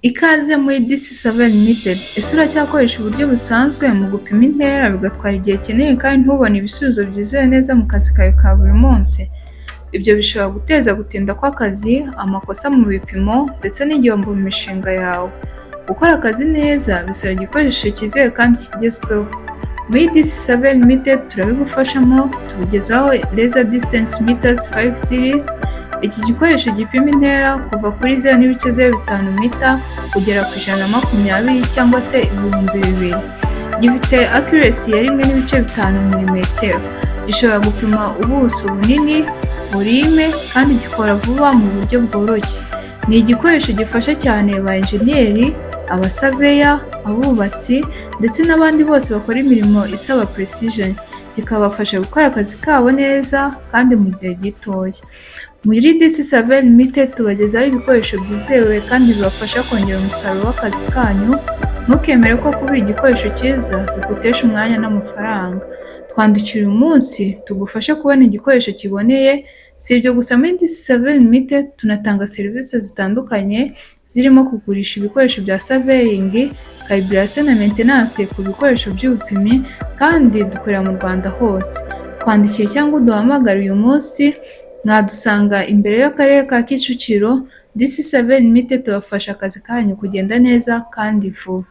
Ikaze muri DC Survey Limited. Ese uracyakoresha uburyo busanzwe mu gupima intera, bigatwara igihe kinini kandi ntubone ibisubizo byizewe neza mu kazi kawe ka buri munsi? Ibyo bishobora guteza gutinda kw'akazi, amakosa mu bipimo ndetse n'igihombo mu mishinga yawe. Gukora akazi neza bisaba igikoresho cyizewe kandi kigezweho. Muri DC Survey Limited turabigufashamo, tukugezaho Laser Distance Meters 5 Series. Iki gikoresho gipima intera kuva kuri 0.05 mita kugera ku 120 cyangwa se 2000. Gifite accuracy ya 1.5 milimetero. Gishobora gupima ubuso bunini, volume, kandi gikora vuba mu buryo bworoshye. Ni igikoresho gifasha cyane ba enjeniyeri, abasaveya, abubatsi ndetse n'abandi bose bakora imirimo isaba precision. Kikabafasha gukora akazi kabo neza kandi mu gihe gitoya. Muri DC Survey Limited tubagezaho ibikoresho byizewe kandi bibafasha kongera umusaruro w'akazi kanyu. Ntukemere ko kubura igikoresho cyiza bigutesha umwanya n'amafaranga. Twandikire uyu munsi tugufashe kubona igikoresho kiboneye. Si ibyo gusa, muri DC Survey Limited tunatanga serivisi zitandukanye zirimo kugurisha ibikoresho bya surveying, calibration na maintenance ku bikoresho by'ubupimyi, kandi dukorera mu Rwanda hose. Twandikire cyangwa uduhamagare uyu munsi, mwadusanga imbere y'Akarere ka Kicukiro. DC Survey Limited tubafasha akazi kanyu kugenda neza kandi vuba.